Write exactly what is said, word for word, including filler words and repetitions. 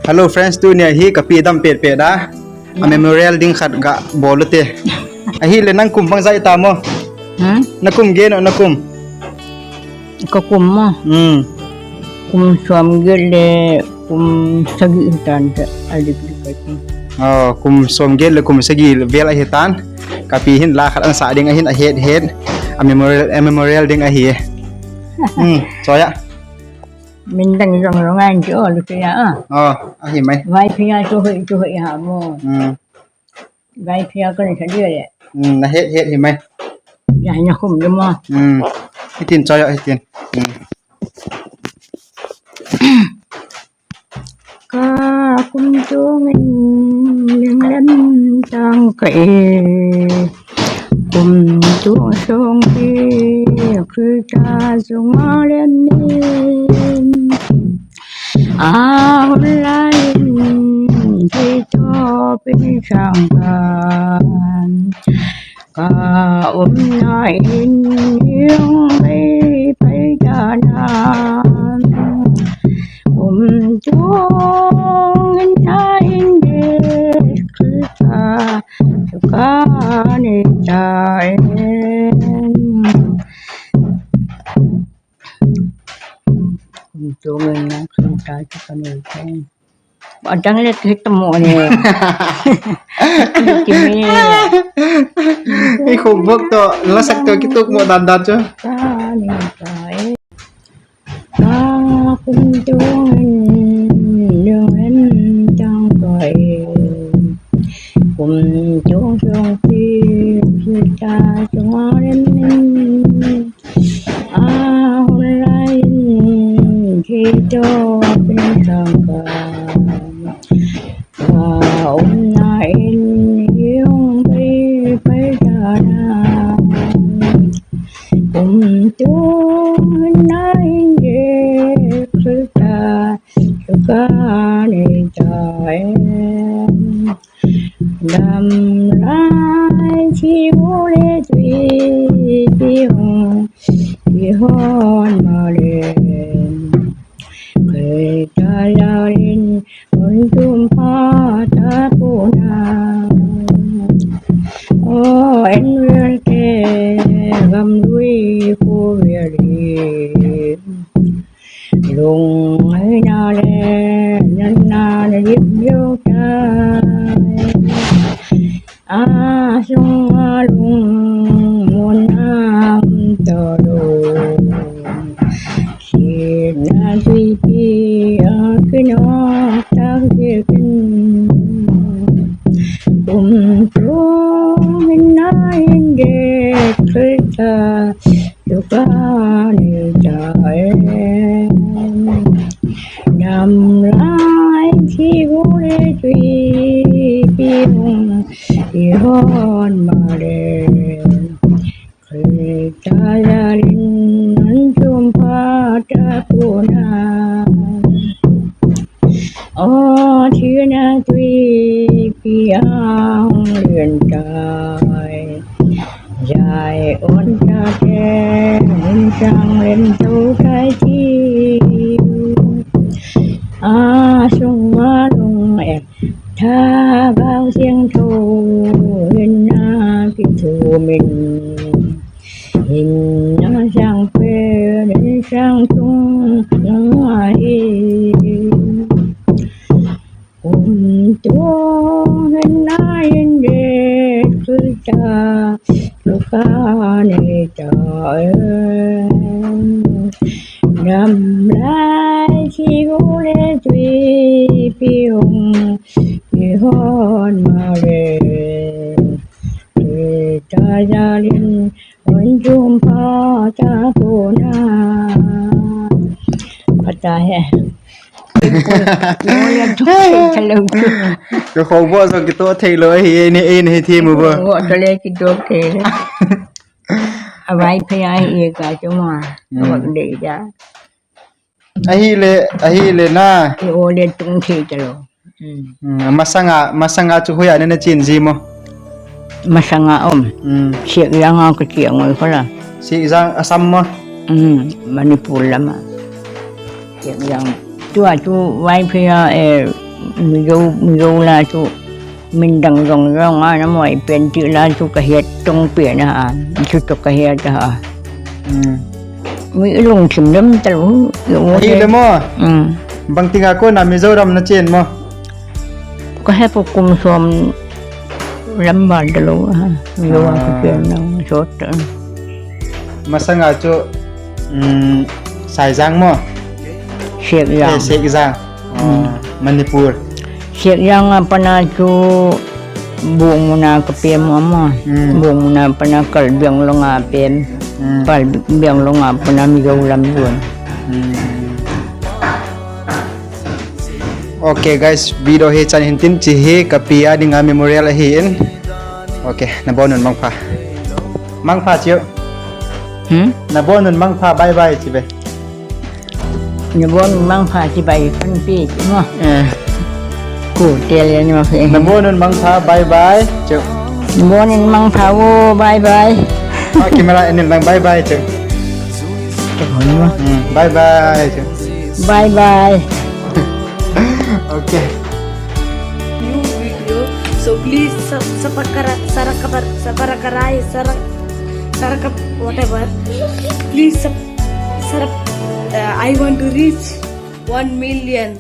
Hello friends, tunia hi kapi dam pet pet a. A memorial ding khat gabol u te. Ahile nang kum bang jat ta mo? Hmm? Na kum gei no, na kum. Ka kum mo? Hmm. Kum som get le kum sagi tan ta, a dik dik ka kum. Oh, kum som get le kum sagi vel ahi tan. Kapi hin la khat ana sa ding ahin, ahet het. A memorial, a memorial ding ahi. Hmm, choya. Min dang jong jong an jo lu te ya a. Oh, ahi mai. Vai pia chu hoi chu hoi ha mo. Hmm. Vai pia kan sa dia le. Hmm, na het het hi mai. Ya na kum de mo. Hmm. Hitin choya hitin. Hmm. Ka kum chung in ling lem tang ka e. Kum chung song ki Krista sung a lem in. A hun lai in ki to pin sang kan. Ka umna in yung bei pai ta na. Kum chung in na in de Krista suka ni ta in. Kum chung in na Krista suka ni ta in. Adang le kit mo ne. Kit me. Ei, khubok to, lasak to kituk mo dan dan chu. Ka ni ka e. Ka kum chung in yung en tang ka e. Kum chung chung ki, ki ta chung a lem in. A hun lai in ki to pin sang ka. Ka umna in yung bei pai ta na. Kum chung in na in de Krista suka ni ta e. Dam lai chi u le tui pi hong ki hon ma le. Kei ta ya lin un tum pha ta pu na. O en vel te gam lui ku vel hi. Lung ai na le nan na le yip yo ta. A sung a lung mun am to lung. Ki na tui pi a ki no ta ki kin. Kum chung in na in de Krista suka ni ta e. Dam lai chi u le tui pi hong ki hon ma le. Kei ta ya lin un tum pha ta pu na. O thi na tui pi ang lien tai. Jai on ta te, min sang lem tu tai ti. A sung a lung e, tha gao siang thu, hin na ki thu min. Hin na sang pe, min sang tung, nang a hi. Kum chung in na in de Krista suka ni ta e. Dam lai chi u le tui pi hong ki hon ma le. Krista ya lin un tum pha ta pu na. Pha ta he. Ka khobol jong kitoh thei lou ahi, eini, eini hi thim u bo. Khobol to le kitoh thei le. Avai phei ahi ka chu ma. Hmm. Avak dei ja. Ahile, ahile na. Ki o le tung thei ta lou. Hmm. Hmm, masanga, masanga chu hoiya nana chen ji mo? Masanga um. Hmm. Sikjang a ka che ngol pha la. Sikjang Assam mo? Hmm, Manipur lama. Sikjang. Tua chu Vaiphei a, eh, Mizo, Mizo la chu min dang jong jong a na moi pen ti la chu ka het tong pen a, chu to ka het a. Hmm. Mi lungthim lem ta lo, yo mo Ahi he. Le mo. Hmm. Bang tinga kona Mizoram na chen mo? Ka he pu kum som lam bal ta lo, ha. Yo Ah. Ka chen nang sot. Masanga chu, um, Saijang mo? Sekjang. Eh, Sekjang. Oh, Hmm. Manipur. Sekjang a pana chu Bungmuna ka pem mo mo. Hmm. Bungmuna pana Karbi Anglong a pem. Hmm. Karbi Anglong a pana Mizoram jun. Hmm. Okay, guys, video hi chan hin tin, chi hi ka pi a dinga memorial ahi in. Okay, na bon un mangpha. Mangpha chiu. Hmm? Na bon un mangpha, bye bye chi be. Na bon un mangpha chi bye kan pi chi mo. Eh. Ku tel ya ni ma phe. Na bon un mangpha, bye bye chiu. Na bon un mangpha o, bye bye. Ah, camera in lang bye bye chiu. Te hon mo. Hmm, bye bye chiu. Bye bye. Okay. New video. So please sub-, subscribe, subscribe, subscribe, subscribe, whatever. Please sub-, sub-, uh, I want to reach one million.